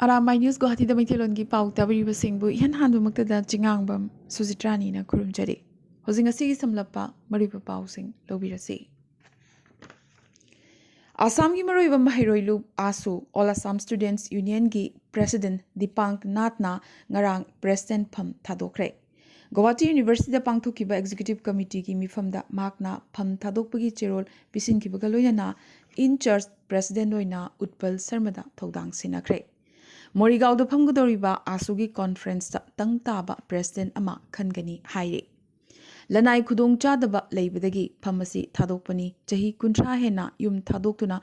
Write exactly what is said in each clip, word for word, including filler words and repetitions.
Arambai news ꯒꯨꯋꯥꯍꯥꯇꯤꯗ ꯃꯩꯇꯩꯂꯣꯟꯒꯤ ꯄꯥꯎ ꯇꯥꯕꯤꯔꯤꯕꯁꯤꯡꯕꯨ ꯏꯍꯥꯟ ꯍꯥꯟꯕꯃꯛꯇꯗ ꯆꯤꯉꯥꯡꯕꯝ ꯁꯨꯖꯤꯇ꯭ꯔꯥꯅꯤꯅ ꯈꯨꯔꯨꯝꯖꯔꯤ꯫ ꯍꯧꯖꯤꯛ ꯉꯁꯤꯒꯤ ꯁꯝꯂꯞꯄ ꯃꯔꯨꯑꯣꯏꯕ ꯄꯥꯎꯁꯤꯡ ꯂꯧꯕꯤꯔꯁꯤ꯫ ꯑꯁꯥꯝꯒꯤ ꯃꯔꯨꯑꯣꯏꯕ ꯃꯍꯩꯔꯣꯏ ꯂꯨꯞ ꯑꯥꯁꯨ, All Assam Students Unionꯒꯤ President ꯗꯤꯄꯥꯡꯛ ꯅꯥꯊꯅ ꯉꯔꯥꯡ President ꯐꯝ ꯊꯥꯗꯣꯛꯈ꯭ꯔꯦ꯫ ꯒꯧꯍꯥꯇꯤ ꯌꯨꯅꯤꯚꯔꯁꯤꯇꯤꯗ ꯄꯥꯡꯊꯣꯛꯈꯤꯕ Executive Committeeꯒꯤ ꯃꯤꯐꯝꯗ ꯃꯍꯥꯛꯅ ꯐꯝ ꯊꯥꯗꯣꯛꯄꯒꯤ ꯆꯦꯔꯣꯜ ꯄꯤꯁꯤꯟꯈꯤꯕꯒ ꯂꯣꯏꯅꯅ in charge President ꯑꯣꯏꯅ ꯎꯠꯄꯜ ꯁꯔꯃꯗ ꯊꯧꯗꯥꯡ ꯁꯤꯟꯅꯈ꯭ꯔꯦ꯫ ꯃꯣꯔꯤꯒꯥꯎꯗ ꯐꯝꯒꯗꯧꯔꯤꯕ ꯑꯥꯁꯨꯒꯤ conferenceꯇ ꯇꯪ ꯇꯥꯕ President ꯑꯃ ꯈꯟꯒꯅꯤ ꯍꯥꯏꯔꯤ꯫ ꯂꯅꯥꯏ ꯈꯨꯗꯣꯡꯆꯥꯗꯕ ꯂꯩꯕꯗꯒꯤ ꯐꯝ ꯑꯁꯤ ꯊꯥꯗꯣꯛꯄꯅꯤ꯫ ꯆꯍꯤ ꯀꯨꯟꯊ꯭ꯔꯥ ꯍꯦꯟꯅ ꯌꯨꯝ ꯊꯥꯗꯣꯛꯇꯨꯅ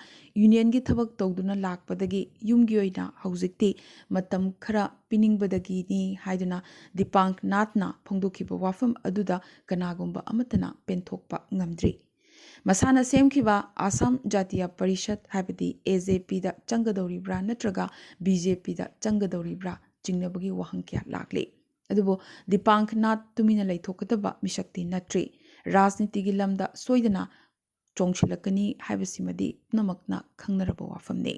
unionꯒꯤ ꯊꯕꯛ ꯇꯧꯗꯨꯅ ꯂꯥꯛꯄꯗꯒꯤ ꯌꯨꯝꯒꯤ ꯑꯣꯏꯅ ꯍꯧꯖꯤꯛꯇꯤ ꯃꯇꯝ ꯈꯔ ꯄꯤꯅꯤꯡꯕꯗꯒꯤꯅꯤ ꯍꯥꯏꯗꯨꯅ ꯗꯤꯄꯥꯡꯛ ꯅꯥꯊꯅ ꯐꯣꯡꯗꯣꯛꯈꯤꯕ ꯋꯥꯐꯝ ꯑꯗꯨꯗ ꯀꯅꯥꯒꯨꯝꯕ ꯑꯃꯠꯇꯅ ꯄꯦꯟꯊꯣꯛꯄ ꯉꯝꯗ꯭ꯔꯤ꯫ ꯃꯁꯥꯅ ꯁꯦꯝꯈꯤꯕ ꯑꯁꯥꯝ ꯖꯥꯇꯤꯌꯥ ꯄꯔꯤꯁꯠ, ꯍꯥꯏꯕꯗꯤ AJPꯗ ꯆꯪꯒꯗꯧꯔꯤꯕ꯭ꯔꯥ ꯅꯠꯇ꯭ꯔꯒ BJPꯗ ꯆꯪꯒꯗꯧꯔꯤꯕ꯭ꯔꯥ ꯆꯤꯡꯅꯕꯒꯤ ꯋꯥꯍꯪ ꯀꯌꯥ ꯂꯥꯛꯂꯤ꯫ ꯑꯗꯨꯕꯨ ꯗꯤꯄꯥꯡꯛ ꯅꯥꯊ ꯇꯨꯃꯤꯟꯅ ꯂꯩꯊꯣꯛꯀꯗꯕ ꯃꯤꯁꯛꯇꯤ ꯅꯠꯇ꯭ꯔꯤ꯫ ꯔꯥꯖꯅꯤꯇꯤꯒꯤ ꯂꯝꯗ ꯁꯣꯏꯗꯅ ꯆꯣꯡꯁꯤꯜꯂꯛꯀꯅꯤ ꯍꯥꯏꯕꯁꯤꯃꯗꯤ ꯄꯨꯝꯅꯃꯛꯅ ꯈꯪꯅꯔꯕ ꯋꯥꯐꯝꯅꯤ꯫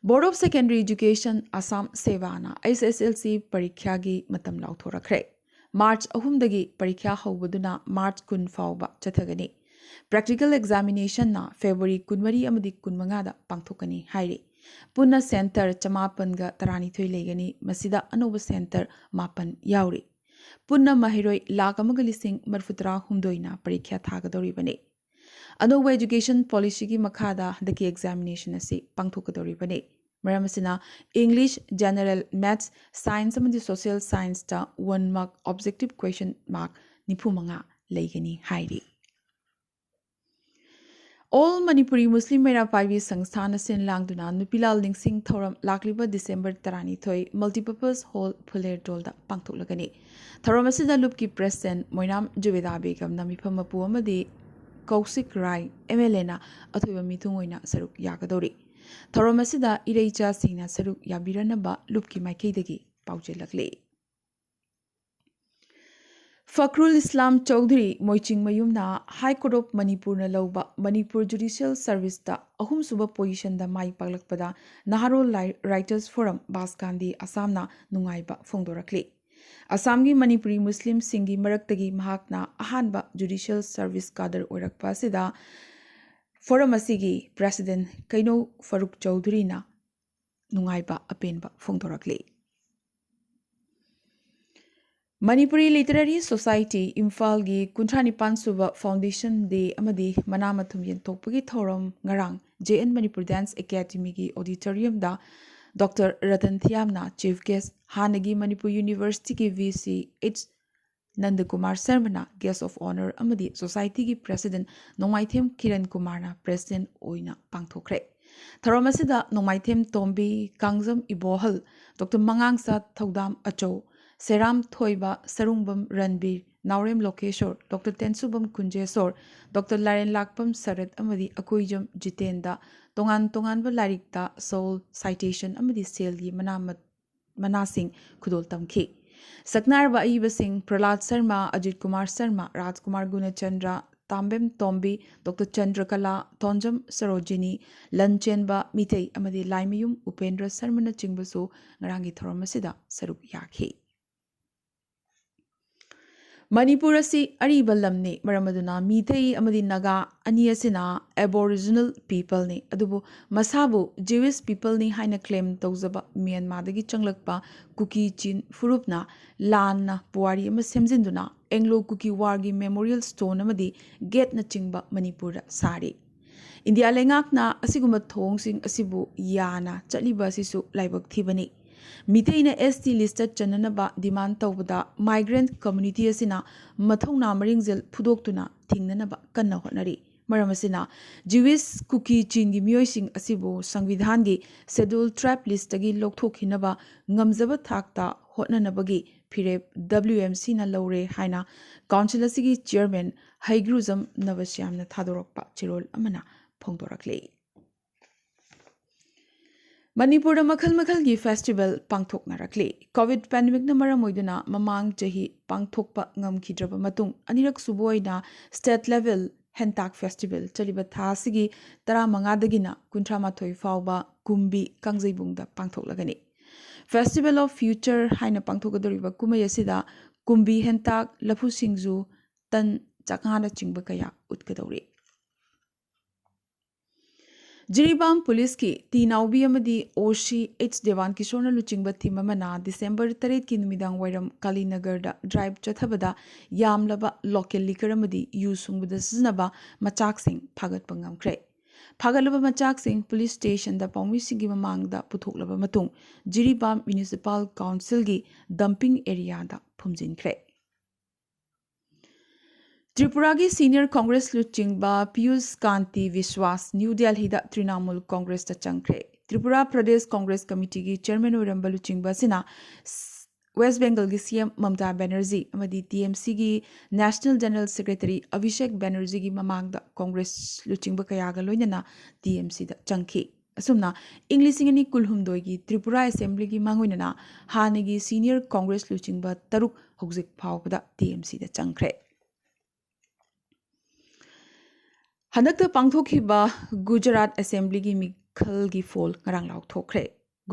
Board of Secondary Education Assam, SEBAꯅ HSSLC ꯄꯔꯤꯈ꯭ꯌꯥꯒꯤ ꯃꯇꯝ ꯂꯥꯎꯊꯣꯔꯛꯈ꯭ꯔꯦ꯫ ꯃꯥꯔꯆ ꯑꯍꯨꯝꯗꯒꯤ ꯄꯔꯤꯈ꯭ꯌꯥ ꯍꯧꯕꯗꯨꯅ ꯃꯥꯔꯆ ꯀꯨꯟ ꯐꯥꯎꯕ ꯆꯠꯊꯒꯅꯤ꯫ Practical examinationꯅ ꯐꯦꯕ꯭ꯔꯨꯋꯥꯔꯤ ꯀꯨꯟꯃꯔꯤ ꯑꯃꯗꯤ ꯀꯨꯟꯃꯉꯥꯗ ꯄꯥꯡꯊꯣꯛꯀꯅꯤ ꯍꯥꯏꯔꯤ꯫ ꯄꯨꯟꯅ centre ꯆꯃꯥꯄꯟꯒ ꯇꯔꯥꯅꯤꯊꯣꯏ ꯂꯩꯒꯅꯤ꯫ ꯃꯁꯤꯗ ꯑꯅꯧꯕ centre ꯃꯥꯄꯟ ꯌꯥꯎꯔꯤ꯫ ꯄꯨꯟꯅ ꯃꯍꯩꯔꯣꯏ ꯂꯥꯈ ꯑꯃꯒ ꯂꯤꯁꯤꯡ ꯃꯔꯤꯐꯨꯇꯔꯥ ꯍꯨꯝꯗꯣꯏꯅ ꯄꯔꯤꯈ꯭ꯌꯥ ꯊꯥꯒꯗꯧꯔꯤꯕꯅꯤ꯫ ꯑꯅꯧꯕ education policyꯒꯤ ꯃꯈꯥꯗ ꯍꯟꯗꯛꯀꯤ examination ꯑꯁꯤ ꯄꯥꯡꯊꯣꯛꯀꯗꯧꯔꯤꯕꯅꯤ꯫ ꯃꯔꯝ ꯑꯁꯤꯅ, English, General, Maths, Science ꯑꯃꯗꯤ Social Scienceꯇ one mark objective question mark ꯅꯤꯐꯨ ꯃꯉꯥ ꯂꯩꯒꯅꯤ ꯍꯥꯏꯔꯤ꯫ All Manipuri Muslim ꯃꯩꯔꯥ ꯄꯥꯏꯕꯤ ꯁꯪꯁꯊꯥꯟꯅ ꯁꯤꯟ ꯂꯥꯡꯗꯨꯅ ꯅꯨꯄꯤꯂꯥꯜ ꯅꯤꯡꯁꯤꯡ ꯊꯧꯔꯝ ꯂꯥꯛꯂꯤꯕ December ꯇꯔꯥꯅꯤꯊꯣꯏ Multipurpose Hall ꯐꯨꯂꯦꯔꯗꯣꯜꯗ ꯄꯥꯡꯊꯣꯛꯂꯒꯅꯤ꯫ ꯊꯧꯔꯝ ꯑꯁꯤꯗ ꯂꯨꯞꯀꯤ President ꯃꯣꯏꯅꯥꯝ ꯖꯨꯕꯦꯗꯥ ꯕꯦꯒꯝꯅ ꯃꯤꯐꯝ ꯃꯄꯨ ꯑꯃꯗꯤ ꯀꯧꯁꯤꯛ ꯔꯥꯏ MLAꯅ ꯑꯊꯣꯏꯕ ꯃꯤꯊꯨꯡ ꯑꯣꯏꯅ ꯁꯔꯨꯛ ꯌꯥꯒꯗꯧꯔꯤ꯫ ꯊꯧꯔꯝ ꯑꯁꯤꯗ ꯏꯔꯩꯆꯥꯁꯤꯡꯅ ꯁꯔꯨꯛ ꯌꯥꯕꯤꯔꯅꯕ ꯂꯨꯞꯀꯤ ꯃꯥꯏꯀꯩꯗꯒꯤ ꯄꯥꯎꯖꯦꯜꯂꯛꯂꯤ꯫ ꯐꯈ꯭ꯔꯨꯜ ꯏꯁꯂꯥꯝ ꯆꯧꯙꯨꯔꯤ ꯃꯣꯏꯆꯤꯡꯃꯌꯨꯝꯅ High Court of ꯃꯅꯤꯄꯨꯔꯅ ꯂꯧꯕ ꯃꯅꯤꯄꯨꯔ ꯖꯨꯗꯤꯁꯤꯌꯦꯜ ꯁꯔꯚꯤꯁꯇ ꯑꯍꯨꯝꯁꯨꯕ ꯄꯣꯖꯤꯁꯟꯗ ꯃꯥꯏ ꯄꯥꯛꯂꯛꯄꯗ ꯅꯍꯥꯔꯣꯜ ꯂꯥꯏ-, ꯔꯥꯏꯇꯔꯁ ꯐꯣꯔꯝ ꯕꯥꯁꯀꯥꯟꯗꯤ ꯑꯁꯥꯝꯅ ꯅꯨꯡꯉꯥꯏꯕ ꯐꯣꯡꯗꯣꯔꯛꯂꯤ꯫ ꯑꯁꯥꯝꯒꯤ ꯃꯅꯤꯄꯨꯔꯤ ꯃꯨꯁꯂꯤꯝꯁꯤꯡꯒꯤ ꯃꯔꯛꯇꯒꯤ ꯃꯍꯥꯛꯅ ꯑꯍꯥꯟꯕ ꯖꯨꯗꯤꯁꯤꯌꯦꯜ ꯁꯔꯚꯤꯁ ꯀꯥꯗꯔ ꯑꯣꯏꯔꯛꯄ ꯑꯁꯤꯗ ꯐꯣꯔꯝ ꯑꯁꯤꯒꯤ ꯄ꯭ꯔꯦꯁꯤꯗꯦꯟ ꯀꯩꯅꯧ ꯐꯔꯨꯛ ꯆꯧꯙꯨꯔꯤꯅ ꯅꯨꯡꯉꯥꯏꯕ ꯑꯄꯦꯟꯕ ꯐꯣꯡꯗꯣꯔꯛꯂꯤ꯫ ꯃꯅꯤꯄꯨꯔꯤ ꯂꯤꯇꯔꯦꯔꯤ ꯁꯣꯁꯥꯏꯇꯤ ꯏꯝꯐꯥꯜꯒꯤ ꯀꯨꯟꯊ꯭ꯔꯥ ꯅꯤꯄꯥꯟ ꯁꯨꯕ ꯐꯥꯎꯟꯗꯦꯁꯟ ꯗꯦ ꯑꯃꯗꯤ ꯃꯅꯥ ꯃꯊꯨꯝ ꯌꯦꯟꯊꯣꯛꯄꯒꯤ ꯊꯧꯔꯝ ꯉꯔꯥꯡ ꯖꯦ ꯑꯦꯟ ꯃꯅꯤꯄꯨꯔ ꯗꯥꯟꯁ ꯑꯦꯀꯥꯗꯃꯤꯒꯤ ꯑꯣꯗꯤꯇꯣꯔꯤꯌꯝꯗ ꯗꯣꯛꯇꯔ ꯔꯇꯟ ꯊꯤꯌꯥꯝꯅ ꯆꯤꯐ ꯒꯦꯁ, ꯍꯥꯟꯅꯒꯤ ꯃꯅꯤꯄꯨꯔ ꯌꯨꯅꯤꯚꯔꯁꯤꯇꯤꯒꯤ ꯚꯤ ꯁꯤ ꯑꯩꯆ ꯅꯟꯗꯀꯨꯃꯥꯔ ꯁꯔꯃꯅ ꯒꯦꯁ ꯑꯣꯐ ꯑꯣꯅꯔ ꯑꯃꯗꯤ ꯁꯣꯁꯥꯏꯇꯤꯒꯤ ꯄ꯭ꯔꯦꯁꯤꯗꯦꯟ ꯅꯣꯡꯃꯥꯏꯊꯦꯝ ꯀꯤꯔꯟ ꯀꯨꯃꯥꯔꯅ ꯄ꯭ꯔꯦꯁꯤꯗꯦꯟ ꯑꯣꯏꯅ ꯄꯥꯡꯊꯣꯛꯈ꯭ꯔꯦ꯫ ꯊꯧꯔꯝ ꯑꯁꯤꯗ ꯅꯣꯡꯃꯥꯏꯊꯦꯝ ꯇꯣꯝꯕꯤ, ꯀꯥꯡꯖꯝ ꯏꯕꯣꯍꯜ, ꯗꯣꯛꯇꯔ ꯃꯉꯥꯡꯆꯥ ꯊꯧꯗꯥꯝ ꯑꯆꯧ, ꯁꯦꯔꯥꯝ ꯊꯣꯏꯕ, ꯁꯔꯨꯡꯕꯝ ꯔꯟꯕꯤꯔ, ꯅꯥꯎꯔꯦꯝ ꯂꯣꯀꯦꯁꯣꯔ, ꯗꯣꯛꯇꯔ ꯇꯦꯟꯁꯨꯕꯝ ꯀꯨꯟꯖꯦꯁꯣꯔ, ꯗꯣꯛꯇꯔ ꯂꯥꯏꯔꯦꯟꯂꯥꯛꯄꯝ ꯁꯔꯠ ꯑꯃꯗꯤ ꯑꯀꯣꯏꯖꯝ ꯖꯤꯇꯦꯟꯗ ꯇꯣꯉꯥꯟ ꯇꯣꯉꯥꯟꯕ ꯂꯥꯏꯔꯤꯛꯇ ꯁꯣꯜ, ꯁꯥꯏꯇꯦꯁꯟ ꯑꯃꯗꯤ ꯁꯦꯜꯒꯤ ꯃꯅꯥ ꯃ-, ꯃꯅꯥꯁꯤꯡ ꯈꯨꯗꯣꯜ ꯇꯝꯈꯤ꯫ ꯁꯛꯅꯥꯏꯔꯕ ꯑꯏꯕꯁꯤꯡ ꯄ꯭ꯔꯍꯂꯥꯗ ꯁꯔꯃ, ꯑꯖꯤꯠ ꯀꯨꯃꯥꯔ ꯁꯔꯃ, ꯔꯥꯖꯀꯨꯃꯥꯔ ꯒꯨꯅꯆꯟꯗ꯭ꯔ, ꯇꯥꯝꯕꯦꯝ ꯇꯣꯝꯕꯤ, ꯗꯣꯛꯇꯔ ꯆꯟꯗ꯭ꯔꯀꯂꯥ, ꯊꯣꯟꯖꯝ ꯁꯔꯣꯖꯤꯅꯤ, ꯂꯟꯆꯦꯟꯕ ꯃꯤꯇꯩ ꯑꯃꯗꯤ ꯂꯥꯏꯃꯌꯨꯝ ꯎꯄꯦꯟꯗ꯭ꯔ ꯁꯔꯃꯅꯆꯤꯡꯕꯁꯨ ꯉꯔꯥꯡꯒꯤ ꯊꯧꯔꯝ ꯑꯁꯤꯗ ꯁꯔꯨꯛ ꯌꯥꯈꯤ꯫ ꯃꯅꯤꯄꯨꯔ ꯑꯁꯤ ꯑꯔꯤꯕ ꯂꯝꯅꯤ, ꯃꯔꯝ ꯑꯗꯨꯅ ꯃꯤꯇꯩ ꯑꯃꯗꯤ ꯅꯥꯒꯥ ꯑꯅꯤ ꯑꯁꯤꯅ Aboriginal peopleꯅꯤ, ꯑꯗꯨꯕꯨ ꯃꯁꯥꯕꯨ Jewish peopleꯅꯤ ꯍꯥꯏꯅ claim ꯇꯧꯖꯕ ꯃ꯭ꯌꯥꯟꯃꯥꯔꯗꯒꯤ ꯆꯪꯂꯛꯄ ꯀꯨꯀꯤ ꯆꯤꯟ ꯐꯨꯔꯨꯞꯅ ꯂꯥꯟꯅ ꯄꯨꯋꯥꯔꯤ ꯑꯃ ꯁꯦꯝꯖꯤꯟꯗꯨꯅ Anglo-Kuki Warꯒꯤ memorial stone ꯑꯃꯗꯤ gateꯅꯆꯤꯡꯕ ꯃꯅꯤꯄꯨꯔꯗ ꯁꯥꯔꯤ꯫ ꯏꯟꯗꯤꯌꯥ ꯂꯩꯉꯥꯛꯅ ꯑꯁꯤꯒꯨꯝꯕ ꯊꯧꯑꯣꯡꯁꯤꯡ ꯑꯁꯤꯕꯨ ꯌꯥꯅ ꯆꯠꯂꯤꯕ ꯑꯁꯤꯁꯨ ꯂꯥꯏꯕꯛ ꯊꯤꯕꯅꯤ꯫ ꯃꯤꯇꯩꯅ S T listꯇ ꯆꯟꯅꯅꯕ demand ꯇꯧꯕꯗ migrant community ꯑꯁꯤꯅ ꯃꯊꯧꯅꯥ ꯃꯔꯤꯡꯖꯦꯜ ꯐꯨꯗꯣꯛꯇꯨꯅ ꯊꯤꯡꯅꯅꯕ ꯀꯟꯅ ꯍꯣꯠꯅꯔꯤ꯫ ꯃꯔꯝ ꯑꯁꯤꯅ Jewish ꯀꯨꯀꯤ ꯆꯤꯟꯒꯤ ꯃꯤꯑꯣꯏꯁꯤꯡ ꯑꯁꯤꯕꯨ ꯁꯪꯕꯤꯙꯥꯟꯒꯤ Scheduled Tribe listꯇꯒꯤ ꯂꯧꯊꯣꯛꯈꯤꯅꯕ ꯉꯝꯖꯕ ꯊꯥꯛꯇ ꯍꯣꯠꯅꯅꯕꯒꯤ ꯐꯤꯔꯦꯞ W M Cꯅ ꯂꯧꯔꯦ ꯍꯥꯏꯅ council ꯑꯁꯤꯒꯤ chairman ꯍꯩꯒ꯭ꯔꯨꯖꯝ ꯅꯕꯁ꯭ꯌꯥꯝꯅ ꯊꯥꯗꯣꯔꯛꯄ ꯆꯦꯔꯣꯜ ꯑꯃꯅ ꯐꯣꯡꯗꯣꯔꯛꯂꯤ꯫ ꯃꯅꯤꯄꯨꯔꯗ ꯃꯈꯜ ꯃꯈꯜꯒꯤ ꯐꯦꯁꯇꯤꯚꯦꯜ ꯄꯥꯡꯊꯣꯛꯅꯔꯛꯂꯤ꯫ ꯀꯣꯚꯤꯗ ꯄꯦꯟꯗꯦꯃꯤꯛꯅ ꯃꯔꯝ ꯑꯣꯏꯗꯨꯅ ꯃꯃꯥꯡ ꯆꯍꯤ ꯄꯥꯡꯊꯣꯛꯄ ꯉꯝꯈꯤꯗ꯭ꯔꯕ ꯃꯇꯨꯡ, ꯑꯅꯤꯔꯛ ꯁꯨꯕ ꯑꯣꯏꯅ ꯁ꯭ꯇꯦꯠ ꯂꯦꯚꯦꯜ ꯍꯦꯟꯇꯥꯛ ꯐꯦꯁꯇꯤꯚꯦꯜ ꯆꯠꯂꯤꯕ ꯊꯥ ꯑꯁꯤꯒꯤ ꯇꯔꯥꯃꯉꯥꯗꯒꯤꯅ ꯀꯨꯟꯊ꯭ꯔꯥꯃꯥꯊꯣꯏ ꯐꯥꯎꯕ ꯀꯨꯝꯕꯤ ꯀꯥꯡꯖꯩꯕꯨꯡꯗ ꯄꯥꯡꯊꯣꯛꯂꯒꯅꯤ꯫ ꯐꯦꯁꯇꯤꯚꯦꯜ ꯑꯣꯐ ꯐ꯭ꯌꯨꯆꯔ ꯍꯥꯏꯅ ꯄꯥꯡꯊꯣꯛꯀꯗꯧꯔꯤꯕ ꯀꯨꯝꯍꯩ ꯑꯁꯤꯗ ꯀꯨꯝꯕꯤ ꯍꯦꯟꯇꯥꯛ, ꯂꯐꯨ ꯁꯤꯡꯖꯨ, ꯇꯟ, ꯆꯥꯛꯉꯥꯅꯆꯤꯡꯕ ꯀꯌꯥ ꯎꯠꯀꯗꯧꯔꯤ꯫ ꯖꯤꯔꯤꯕꯥꯝ ꯄꯨꯂꯤꯁꯀꯤ ꯇꯤ ꯅꯥꯎꯕꯤ ꯑꯃꯗꯤ ꯑꯣ ꯁꯤ ꯑꯩꯆ ꯗꯦꯋꯥꯟ ꯀꯤꯁꯣꯔꯅ ꯂꯨꯆꯤꯡꯕ ꯇꯤꯝ ꯑꯃꯅ ꯗꯤꯁꯦꯝꯕꯔ ꯇꯔꯦꯠꯀꯤ ꯅꯨꯃꯤꯗꯥꯡ ꯋꯥꯏꯔꯝ ꯀꯥꯂꯤꯅꯒꯔꯗ ꯗ꯭ꯔꯥꯏꯚ ꯆꯠꯊꯕꯗ ꯌꯥꯝꯂꯕ ꯂꯣꯀꯦꯜ ꯂꯤꯀꯔ ꯑꯃꯗꯤ ꯌꯨ ꯁꯨꯡꯕꯗ ꯁꯤꯖꯤꯟꯅꯕ ꯃꯆꯥꯛꯁꯤꯡ ꯐꯥꯒꯠꯄ ꯉꯝꯈ꯭ꯔꯦ꯫ ꯐꯥꯒꯠꯂꯕ ꯃꯆꯥꯛꯁꯤꯡ ꯄꯨꯂꯤꯁ ꯁ꯭ꯇꯦꯁꯟꯗ ꯄꯥꯎꯃꯤꯁꯤꯡꯒꯤ ꯃꯃꯥꯡꯗ ꯄꯨꯊꯣꯛꯂꯕ ꯃꯇꯨꯡ, ꯖꯤꯔꯤꯕꯥꯝ ꯃ꯭ꯌꯨꯅꯤꯁꯤꯄꯥꯜ ꯀꯥꯎꯟꯁꯤꯜꯒꯤ ꯗꯝꯄꯤꯡ ꯑꯦꯔꯤꯌꯥꯗ ꯐꯨꯝꯖꯤꯟꯈ꯭ꯔꯦ꯫ ꯇ꯭ꯔꯤꯄꯨꯔꯥꯒꯤ ꯁꯤꯅꯤꯌꯔ ꯀꯣꯡꯒ꯭ꯔꯦꯁ ꯂꯨꯆꯤꯡꯕ ꯄꯤꯌꯨꯁ ꯀꯥꯟꯇꯤ ꯕꯤꯁ꯭ꯋꯥꯁ ꯅ꯭ꯌꯨ ꯗꯦꯜꯍꯤꯗ ꯇ꯭ꯔꯤꯅꯥꯃꯨꯜ ꯀꯣꯡꯒ꯭ꯔꯦꯁꯇ ꯆꯪꯈ꯭ꯔꯦ꯫ ꯇ꯭ꯔꯤꯄꯨꯔꯥ ꯄ꯭ꯔꯗꯦꯁ ꯀꯣꯡꯒ꯭ꯔꯦꯁ ꯀꯃꯤꯇꯤꯒꯤ ꯆꯦꯌꯔꯃꯦꯟ ꯑꯣꯏꯔꯝꯕ ꯂꯨꯆꯤꯡꯕ ꯑꯁꯤꯅ ꯋꯦꯁ ꯕꯦꯡꯒꯜꯒꯤ ꯁꯤ ꯑꯦꯝ ꯃꯃꯇꯥ ꯕꯦꯅꯔꯖꯤ ꯑꯃꯗꯤ ꯇꯤ ꯑꯦꯝ ꯁꯤꯒꯤ ꯅꯦꯁꯅꯦꯜ ꯖꯦꯅꯔꯦꯜ ꯁꯦꯀ꯭ꯔꯦꯇꯔꯤ ꯑꯚꯤꯁꯦꯛ ꯕꯦꯅꯔꯖꯤꯒꯤ ꯃꯃꯥꯡꯗ ꯀꯣꯡꯒ꯭ꯔꯦꯁ ꯂꯨꯆꯤꯡꯕ ꯀꯌꯥꯒ ꯂꯣꯏꯅꯅ ꯇꯤ ꯑꯦꯝ ꯁꯤꯗ ꯆꯪꯈꯤ꯫ ꯑꯁꯨꯝꯅ ꯏꯪ ꯂꯤꯁꯤꯡ ꯑꯅꯤ ꯀꯨꯟꯍꯨꯝꯗꯣꯏꯒꯤ ꯇ꯭ꯔꯤꯄꯨꯔꯥ ꯑꯦꯁꯦꯝꯕ꯭ꯂꯤꯒꯤ ꯃꯥꯡꯑꯣꯏꯅꯅ ꯍꯥꯟꯅꯒꯤ ꯁꯤꯅꯤꯌꯔ ꯀꯣꯡꯒ꯭ꯔꯦꯁ ꯂꯨꯆꯤꯡꯕ ꯇꯔꯨꯛ ꯍꯧꯖꯤꯛ ꯐꯥꯎꯕꯗ ꯇꯤ ꯑꯦꯝ ꯁꯤꯗ ꯆꯪꯈ꯭ꯔꯦ꯫ ꯍꯟꯗꯛꯇ ꯄꯥꯡꯊꯣꯛꯈꯤꯕ ꯒꯨꯖꯔꯥꯠ ꯑꯦꯁꯦꯝꯕ꯭ꯂꯤꯒꯤ ꯃꯤꯈꯜꯒꯤ ꯐꯣꯜ ꯉꯔꯥꯡ ꯂꯥꯎꯊꯣꯛꯈ꯭ꯔꯦ꯫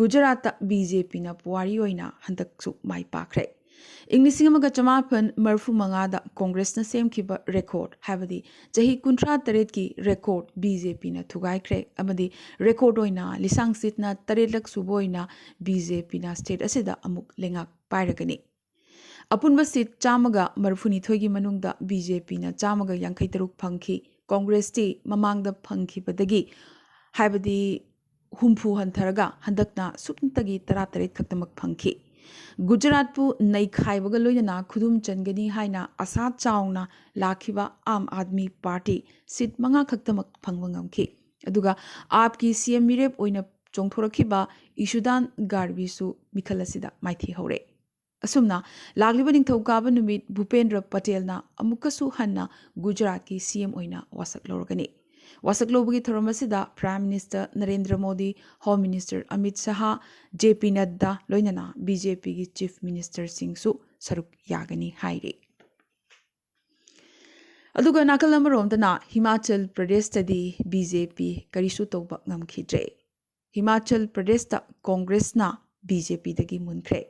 ꯒꯨꯖꯔꯥꯠꯇ ꯕꯤ ꯖꯦ ꯄꯤꯅ ꯄꯨꯋꯥꯔꯤ ꯑꯣꯏꯅ ꯍꯟꯗꯛꯁꯨ ꯃꯥꯏ ꯄꯥꯛꯈ꯭ꯔꯦ꯫ ꯏꯪ ꯂꯤꯁꯤꯡ ꯑꯃꯒ ꯆꯃꯥꯄꯟ ꯃꯔꯤꯐꯨ ꯃꯉꯥꯗ ꯀꯣꯡꯒ꯭ꯔꯦꯁꯅ ꯁꯦꯝꯈꯤꯕ ꯔꯦꯀꯣꯔꯗ, ꯍꯥꯏꯕꯗꯤ ꯆꯍꯤ ꯀꯨꯟꯊ꯭ꯔꯥ ꯇꯔꯦꯠꯀꯤ ꯔꯦꯀꯣꯔꯗ ꯕꯤ ꯖꯦ ꯄꯤꯅ ꯊꯨꯒꯥꯏꯈ꯭ꯔꯦ ꯑꯃꯗꯤ ꯔꯦꯀꯣꯔꯗ ꯑꯣꯏꯅ ꯂꯤꯁꯥꯡ ꯁꯤꯠꯅ ꯇꯔꯦꯠꯂꯛ ꯁꯨꯕ ꯑꯣꯏꯅ ꯕꯤ ꯖꯦ ꯄꯤꯅ ꯁ꯭ꯇꯦꯠ ꯑꯁꯤꯗ ꯑꯃꯨꯛ ꯂꯩꯉꯥꯛ ꯄꯥꯏꯔꯒꯅꯤ꯫ ꯑꯄꯨꯟꯕ ꯁꯤꯠ ꯆꯥꯝꯃꯒ ꯃꯔꯤꯐꯨꯅꯤꯊꯣꯏꯒꯤ ꯃꯅꯨꯡꯗ ꯕꯤ ꯖꯦ ꯄꯤꯅ ꯆꯥꯝꯃꯒ ꯌꯥꯡꯈꯩ ꯇꯔꯨꯛ ꯐꯪꯈꯤ꯫ ꯀꯣꯡꯒ꯭ꯔꯦꯁꯇꯤ ꯃꯃꯥꯡꯗ ꯐꯪꯈꯤꯕꯗꯒꯤ, ꯍꯥꯏꯕꯗꯤ ꯍꯨꯝꯐꯨ ꯍꯟꯊꯔꯒ, ꯍꯟꯗꯛꯅ ꯁꯨꯞꯅꯇꯒꯤ ꯇꯔꯥꯇꯔꯦꯠ ꯈꯛꯇꯃꯛ ꯐꯪꯈꯤ꯫ ꯒꯨꯖꯔꯥꯠꯄꯨ ꯅꯩꯈꯥꯏꯕꯒ ꯂꯣꯏꯅꯅ ꯈꯨꯗꯨꯝ ꯆꯟꯒꯅꯤ ꯍꯥꯏꯅ ꯑꯁꯥ ꯆꯥꯎꯅ ꯂꯥꯛꯈꯤꯕ ꯑꯥꯝ ꯑꯥꯗꯃꯤ ꯄꯥꯔꯇꯤ ꯁꯤꯠ ꯃꯉꯥ ꯈꯛꯇꯃꯛ ꯐꯪꯕ ꯉꯝꯈꯤ꯫ ꯑꯗꯨꯒ ꯑꯥꯞꯀꯤ ꯁꯤ ꯑꯦꯝ ꯃꯤꯔꯦꯞ ꯑꯣꯏꯅ ꯆꯣꯡꯊꯣꯔꯛꯈꯤꯕ ꯏꯁꯨꯗꯥꯟ ꯒꯥꯔꯕꯤꯁꯨ ꯃꯤꯈꯜ ꯑꯁꯤꯗ ꯃꯥꯏꯊꯤꯍꯧꯔꯦ꯫ ꯑꯁꯨꯝꯅ ꯂꯥꯛꯂꯤꯕ ꯅꯤꯡꯊꯧꯀꯥꯕ ꯅꯨꯃꯤꯠ ꯚꯨꯄꯦꯟꯗ꯭ꯔ ꯄꯇꯦꯜꯅ ꯑꯃꯨꯛꯀꯁꯨ ꯍꯟꯅ ꯒꯨꯖꯔꯥꯠꯀꯤ ꯁꯤ ꯑꯦꯝ ꯑꯣꯏꯅ ꯋꯥꯁꯛ ꯂꯧꯔꯒꯅꯤ꯫ ꯋꯥꯁꯛ ꯂꯧꯕꯒꯤ ꯊꯧꯔꯝ ꯑꯁꯤꯗ Prime Minister Narendra Modi, Home Minister Amit Shah, J P Nadda ꯂꯣꯏꯅꯅ ꯕꯤ ꯖꯦ ꯄꯤꯒꯤ Chief Ministerꯁꯤꯡꯁꯨ ꯁꯔꯨꯛ ꯌꯥꯒꯅꯤ ꯍꯥꯏꯔꯤ꯫ ꯑꯗꯨꯒ ꯅꯥꯀꯜ ꯑꯃꯔꯣꯝꯗꯅ ꯍꯤꯃꯥꯆꯜ ꯄ꯭ꯔꯗꯦꯁꯇꯗꯤ ꯕꯤ ꯖꯦ ꯄꯤ ꯀꯔꯤꯁꯨ ꯇꯧꯕ ꯉꯝꯈꯤꯗ꯭ꯔꯦ꯫ ꯍꯤꯃꯥꯆꯜ ꯄ꯭ꯔꯗꯦꯁꯇ ꯀꯣꯡꯒ꯭ꯔꯦꯁꯅ ꯕꯤ ꯖꯦ ꯄꯤꯗꯒꯤ ꯃꯨꯟꯈ꯭ꯔꯦ꯫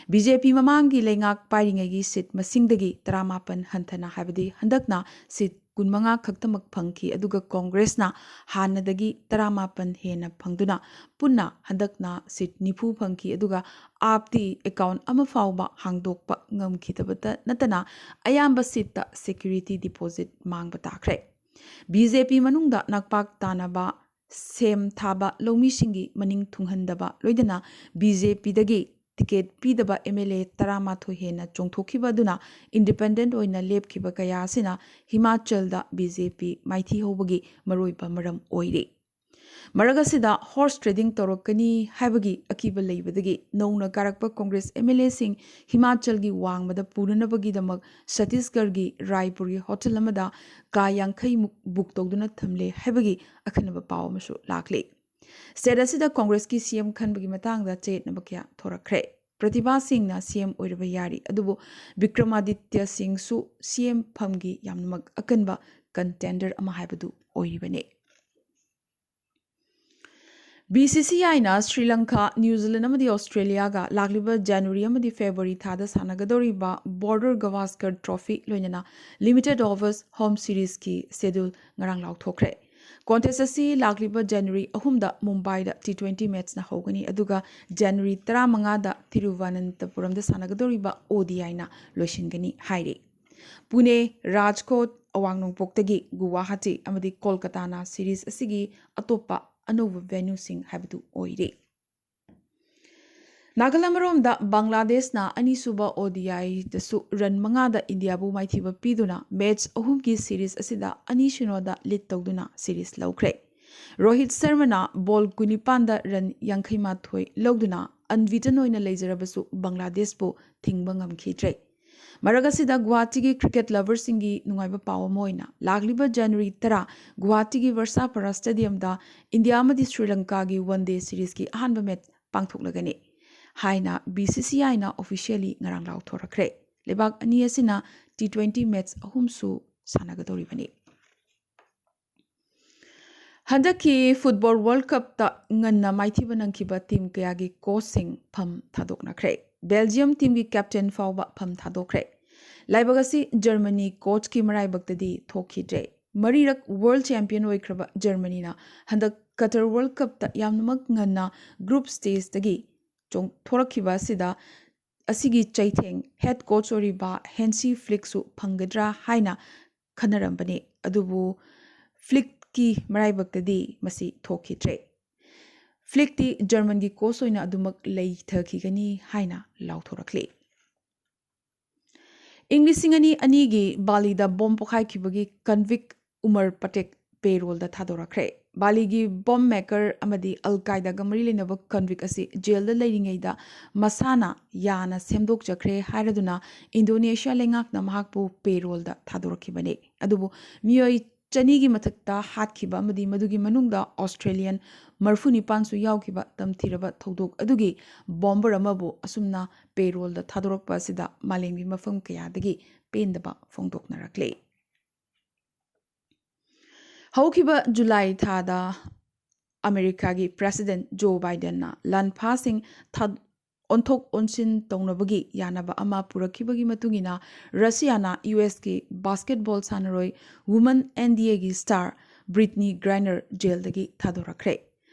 ꯕꯤ ꯖꯦ ꯄꯤ ꯃꯃꯥꯡꯒꯤ ꯂꯩꯉꯥꯛ ꯄꯥꯏꯔꯤꯉꯩꯒꯤ ꯁꯤꯠ ꯃꯁꯤꯡꯗꯒꯤ ꯇꯔꯥꯃꯥꯄꯟ ꯍꯟꯊꯅ, ꯍꯥꯏꯕꯗꯤ ꯍꯟꯗꯛꯅ ꯁꯤꯠ ꯀꯨꯟꯃꯉꯥ ꯈꯛꯇꯃꯛ ꯐꯪꯈꯤ, ꯑꯗꯨꯒ ꯀꯣꯡꯒ꯭ꯔꯦꯁꯅ ꯍꯥꯟꯅꯗꯒꯤ ꯇꯔꯥꯃꯥꯄꯟ ꯍꯦꯟꯅ ꯐꯪꯗꯨꯅ ꯄꯨꯟꯅ ꯍꯟꯗꯛꯅ ꯁꯤꯠ ꯅꯤꯐꯨ ꯐꯪꯈꯤ꯫ ꯑꯗꯨꯒ ꯑꯥꯞꯇꯤ ꯑꯦꯀꯥꯎꯟ ꯑꯃ ꯐꯥꯎꯕ ꯍꯥꯡꯗꯣꯛꯄ ꯉꯝꯈꯤꯗꯕꯇ ꯅꯠꯇꯅ ꯑꯌꯥꯝꯕ ꯁꯤꯠꯇ ꯁꯦꯀ꯭ꯌꯨꯔꯤꯇꯤ ꯗꯤꯄꯣꯖꯤꯠ ꯃꯥꯡꯕ ꯇꯥꯈ꯭ꯔꯦ꯫ ꯕꯤ ꯖꯦ ꯄꯤ ꯃꯅꯨꯡꯗ ꯅꯥꯛꯄꯥꯛ ꯇꯥꯅꯕ, ꯁꯦꯝ ꯊꯥꯕ ꯂꯧꯃꯤꯁꯤꯡꯒꯤ ꯃꯅꯤꯡ ꯊꯨꯡꯍꯟꯗꯕ, ꯂꯣꯏꯅꯅ ꯕꯤ ꯖꯦ ꯄꯤꯗꯒꯤ ꯇꯤꯀꯦꯠ ꯄꯤꯗꯕ ꯑꯦꯝ ꯑꯦꯜ ꯑꯦ ꯇꯔꯥꯃꯥꯊꯣꯏ ꯍꯦꯟꯅ ꯆꯣꯡꯊꯣꯛꯈꯤꯕ ꯑꯗꯨꯅ ꯏꯟꯗꯤꯄꯦꯟꯗꯦꯟꯠ ꯑꯣꯏꯅ ꯂꯦꯞꯈꯤꯕ ꯀꯌꯥ ꯑꯁꯤꯅ ꯍꯤꯃꯥꯆꯜꯗ ꯕꯤ ꯖꯦ ꯄꯤ ꯃꯥꯏꯊꯤ ꯍꯧꯕꯒꯤ ꯃꯔꯨꯑꯣꯏꯕ ꯃꯔꯝ ꯑꯣꯏꯔꯤ꯫ ꯃꯔꯛ ꯑꯁꯤꯗ ꯍꯣꯔꯁ ꯇ꯭ꯔꯦꯗꯤꯡ ꯇꯧꯔꯛꯀꯅꯤ ꯍꯥꯏꯕꯒꯤ ꯑꯀꯤꯕ ꯂꯩꯕꯗꯒꯤ ꯅꯧꯅ ꯀꯥꯔꯛꯄ ꯀꯣꯡꯒ꯭ꯔꯦꯁ ꯑꯦꯝ ꯑꯦꯜ ꯑꯦꯁꯤꯡ ꯍꯤꯃꯥꯆꯜꯒꯤ ꯋꯥꯡꯃꯗ ꯄꯨꯅꯅꯕꯒꯤꯗꯃꯛ ꯁꯇꯤꯁꯒꯔꯒꯤ ꯔꯥꯏꯄꯨꯔꯒꯤ ꯍꯣꯇꯦꯜ ꯑꯃꯗ ꯀꯥ ꯌꯥꯡꯈꯩ ꯃꯨꯛ ꯕꯨꯛ ꯇꯧꯗꯨꯅ ꯊꯝꯂꯦ ꯍꯥꯏꯕꯒꯤ ꯑꯈꯟꯅꯕ ꯄꯥꯎ ꯑꯃꯁꯨ ꯂꯥꯛꯂꯤ꯫ ꯁ꯭ꯇꯦꯠ ꯑꯁꯤꯗ ꯀꯣꯡꯒ꯭ꯔꯦꯁꯀꯤ ꯁꯤ ꯑꯦꯝ ꯈꯟꯕꯒꯤ ꯃꯇꯥꯡꯗ ꯆꯌꯦꯠꯅꯕ ꯀꯌꯥ ꯊꯣꯔꯛꯈ꯭ꯔꯦ꯫ ꯄ꯭ꯔꯇꯤꯚꯥ ꯁꯤꯡꯅ ꯁꯤ ꯑꯦꯝ ꯑꯣꯏꯔꯕ ꯌꯥꯔꯤ, ꯑꯗꯨꯕꯨ ꯕꯤꯀ꯭ꯔꯃꯥꯗꯤꯇ꯭ꯌ ꯁꯤꯡꯁꯨ ꯁꯤ ꯑꯦꯝ ꯐꯝꯒꯤ ꯌꯥꯝꯅꯃꯛ ꯑꯀꯟꯕ ꯀꯟꯇꯦꯟꯗꯔ ꯑꯃ ꯍꯥꯏꯕꯗꯨ ꯑꯣꯏꯔꯤꯕꯅꯤ꯫ ꯕꯤ ꯁꯤ ꯁꯤ ꯑꯥꯏꯅ ꯁ꯭ꯔꯤ ꯂꯪꯀꯥ, ꯅ꯭ꯌꯨ ꯖꯤꯂꯦꯟ ꯑꯃꯗꯤ ꯑꯣꯁꯇ꯭ꯔꯦꯂꯤꯌꯥꯒ ꯂꯥꯛꯂꯤꯕ ꯖꯅꯋꯥꯔꯤ ꯑꯃꯗꯤ ꯐꯦꯕ꯭ꯔꯨꯋꯥꯔꯤ ꯊꯥꯗ ꯁꯥꯟꯅꯒꯗꯧꯔꯤꯕ ꯕꯣꯔꯗꯔ ꯒꯚꯥꯁꯀꯔ ꯇ꯭ꯔꯣꯐꯤ ꯂꯣꯏꯅꯅ ꯂꯤꯃꯤꯇꯦꯠ ꯑꯣꯚꯔꯁ ꯍꯣꯝ ꯁꯤꯔꯤꯖꯀꯤ ꯁꯦꯗ꯭ꯌꯨꯜ ꯉꯔꯥꯡ ꯂꯥꯎꯊꯣꯛꯈ꯭ꯔꯦ꯫ ꯀꯣꯟꯇꯦꯁ ꯑꯁꯤ ꯂꯥꯛꯂꯤꯕ ꯖꯅꯋꯥꯔꯤ ꯑꯍꯨꯝꯗ ꯃꯨꯝꯕꯥꯏꯗ ꯇꯤ ꯇ꯭ꯋꯦꯟꯇꯤ ꯃꯦꯠꯆꯅ ꯍꯧꯒꯅꯤ, ꯑꯗꯨꯒ ꯖꯅꯋꯥꯔꯤ ꯇꯔꯥꯃꯉꯥꯗ ꯇꯤꯔꯨꯚꯅꯟꯇꯄꯨꯔꯝꯗ ꯁꯥꯟꯅꯒꯗꯧꯔꯤꯕ ꯑꯣ ꯗꯤ ꯑꯥꯏꯅ ꯂꯣꯏꯁꯤꯟꯒꯅꯤ ꯍꯥꯏꯔꯤ꯫ ꯄꯨꯅꯦ, ꯔꯥꯖꯀꯣꯠ, ꯑꯋꯥꯡ ꯅꯣꯡꯄꯣꯛꯇꯒꯤ ꯒꯨꯋꯥꯍꯥꯇꯤ ꯑꯃꯗꯤ ꯀꯣꯜꯀꯇꯥꯅ ꯁꯤꯔꯤꯖ ꯑꯁꯤꯒꯤ ꯑꯇꯣꯞꯄ ꯑꯅꯧꯕ ꯚꯦꯅ꯭ꯌꯨꯁꯤꯡ ꯍꯥꯏꯕꯗꯨ ꯑꯣꯏꯔꯤ꯫ ꯅꯥꯀꯜ ꯑꯃꯔꯣꯝꯗ ꯕꯪꯒ꯭ꯂꯥꯗꯦꯁꯅ ꯑꯅꯤꯁꯨꯕ ꯑꯣ ꯗꯤ ꯑꯥꯏꯗꯁꯨ ꯔꯟ ꯃꯉꯥꯗ ꯏꯟꯗꯤꯌꯥꯕꯨ ꯃꯥꯏꯊꯤꯕ ꯄꯤꯗꯨꯅ ꯃꯦꯠꯆ ꯑꯍꯨꯝꯒꯤ ꯁꯤꯔꯤꯖ ꯑꯁꯤꯗ ꯑꯅꯤ ꯁꯤꯅꯣꯗ ꯂꯤꯗ ꯇꯧꯗꯨꯅ ꯁꯤꯔꯤꯖ ꯂꯧꯈ꯭ꯔꯦ꯫ ꯔꯣꯍꯤꯠ ꯁꯔꯃꯅ ꯕꯣꯜ ꯀꯨꯟꯅꯤꯄꯥꯟꯗ ꯔꯟ ꯌꯥꯡꯈꯩꯃꯥꯊꯣꯏ ꯂꯧꯗꯨꯅ ꯑꯟꯕꯤꯇꯟ ꯑꯣꯏꯅ ꯂꯩꯖꯔꯕꯁꯨ ꯕꯪꯒ꯭ꯂꯥꯗꯦꯁꯄꯨ ꯊꯤꯡꯕ ꯉꯝꯈꯤꯗ꯭ꯔꯦ꯫ ꯃꯔꯛ ꯑꯁꯤꯗ ꯒꯨꯋꯥꯍꯥꯇꯤꯒꯤ cricket loverꯁꯤꯡꯒꯤ ꯅꯨꯡꯉꯥꯏꯕ ꯄꯥꯎ ꯑꯃ ꯑꯣꯏꯅ, ꯂꯥꯛꯂꯤꯕ January ꯇꯔꯥ ꯒꯨꯋꯥꯍꯥꯇꯤꯒꯤ ꯕꯤꯔꯁꯥ ꯄꯥꯔꯥ stadiumꯗ ꯏꯟꯗꯤꯌꯥ ꯑꯃꯗꯤ ꯁ꯭ꯔꯤ ꯂꯪꯀꯥꯒꯤ one day seriesꯀꯤ ꯑꯍꯥꯟꯕ match ꯄꯥꯡꯊꯣꯛꯂꯒꯅꯤ ꯍꯥꯏꯅ BCCIꯅ officially ꯉꯔꯥꯡ ꯂꯥꯎꯊꯣꯔꯛꯈ꯭ꯔꯦ꯫ ꯂꯩꯕꯥꯛ ꯑꯅꯤ ꯑꯁꯤꯅ T twenty match ꯑꯍꯨꯝꯁꯨ ꯁꯥꯟꯅꯒꯗꯧꯔꯤꯕꯅꯤ꯫ ꯍꯟꯗꯛꯀꯤ Football World Cupꯇ ꯉꯟꯅ ꯃꯥꯏꯊꯤꯕ ꯅꯪꯈꯤꯕ team ꯀꯌꯥꯒꯤ coachꯁꯤꯡ ꯐꯝ ꯊꯥꯗꯣꯛꯅꯈ꯭ꯔꯦ꯫ Belgium teamꯒꯤ captain ꯐꯥꯎꯕ ꯐꯝ ꯊꯥꯗꯣꯛꯈ꯭ꯔꯦ꯫ ꯂꯥꯏꯕꯛ ꯑꯁꯤ Germany coachꯀꯤ ꯃꯔꯥꯏꯕꯛꯇꯗꯤ ꯊꯣꯛꯈꯤꯗ꯭ꯔꯦ꯫ ꯃꯔꯤꯔꯛ world champion ꯑꯣꯏꯈ꯭ꯔꯕ Germanyꯅ ꯍꯟꯗꯛ Qatar World Cupꯇ ꯌꯥꯝꯅꯃꯛ ꯉꯟꯅ group stageꯇꯒꯤ ꯆꯣꯡꯊꯣꯔꯛꯈꯤꯕ ꯑꯁꯤꯗ ꯑꯁꯤꯒꯤ ꯆꯩꯊꯦꯡ head coach ꯑꯣꯏꯔꯤꯕ Hansi Flickꯁꯨ ꯐꯪꯒꯗ꯭ꯔꯥ ꯍꯥꯏꯅ ꯈꯟꯅꯔꯝꯕꯅꯤ꯫ ꯑꯗꯨꯕꯨ Flickꯀꯤ ꯃꯔꯥꯏꯕꯛꯇꯗꯤ ꯃꯁꯤ ꯊꯣꯛꯈꯤꯗ꯭ꯔꯦ꯫ Flickꯇꯤ Germanꯒꯤ coach ꯑꯣꯏꯅ ꯑꯗꯨꯃꯛ ꯂꯩꯊꯈꯤꯒꯅꯤ ꯍꯥꯏꯅ ꯂꯥꯎꯊꯣꯔꯛꯂꯤ꯫ ꯏꯪ ꯂꯤꯁꯤꯡ ꯑꯅꯤ ꯑꯅꯤꯒꯤ ꯕꯥꯂꯤꯗ bomb ꯄꯣꯈꯥꯏꯈꯤꯕꯒꯤ convict Umar Patek parole ꯊꯥꯗꯣꯔꯛꯈ꯭ꯔꯦ꯫ ꯕꯥꯂꯤꯒꯤ bomb maker ꯑꯃꯗꯤ Al Qaedaꯒ ꯃꯔꯤ ꯂꯩꯅꯕ convict ꯑꯁꯤ jailꯗ ꯂꯩꯔꯤꯉꯩꯗ ꯃꯁꯥꯅ ꯌꯥꯅ ꯁꯦꯝꯗꯣꯛꯆꯈ꯭ꯔꯦ ꯍꯥꯏꯔꯗꯨꯅ Indonesia ꯂꯩꯉꯥꯛꯅ ꯃꯍꯥꯛꯄꯨ paroleꯗ ꯊꯥꯗꯣꯔꯛꯈꯤꯕꯅꯤ꯫ ꯑꯗꯨꯕꯨ ꯃꯤꯑꯣꯏ ꯆꯅꯤꯒꯤ ꯃꯊꯛꯇ ꯍꯥꯠꯈꯤꯕ ꯑꯃꯗꯤ ꯃꯗꯨꯒꯤ ꯃꯅꯨꯡꯗ Australian ꯃꯔꯤꯐꯨ ꯅꯤꯄꯥꯟꯁꯨ ꯌꯥꯎꯈꯤꯕ ꯇꯝꯊꯤꯔꯕ ꯊꯧꯗꯣꯛ ꯑꯗꯨꯒꯤ bomber ꯑꯃꯕꯨ ꯑꯁꯨꯝꯅ paroleꯗ ꯊꯥꯗꯣꯔꯛꯄ ꯑꯁꯤꯗ ꯃꯥꯂꯦꯝꯒꯤ ꯃꯐꯝ ꯀꯌꯥꯗꯒꯤ ꯄꯦꯟꯗꯕ ꯐꯣꯡꯗꯣꯛꯅꯔꯛꯂꯤ꯫ ꯍꯧꯈꯤꯕ July ꯊꯥꯗ ꯑꯃꯦꯔꯤꯀꯥꯒꯤ President Joe Bidenꯅ ꯂꯥꯟꯐꯥꯁꯤꯡ ꯊꯥ-, ꯑꯣꯟꯊꯣꯛ ꯑꯣꯟꯁꯤꯟ ꯇꯧꯅꯕꯒꯤ ꯌꯥꯅꯕ ꯑꯃ ꯄꯨꯔꯛꯈꯤꯕꯒꯤ ꯃꯇꯨꯡ ꯏꯟꯅ, ꯔꯁꯤꯌꯥꯅ USꯀꯤ basketball ꯁꯥꯟꯅꯔꯣꯏ women NBAꯒꯤ star Brittney Griner jailꯗꯒꯤ ꯊꯥꯗꯣꯔꯛꯈ꯭ꯔꯦ꯫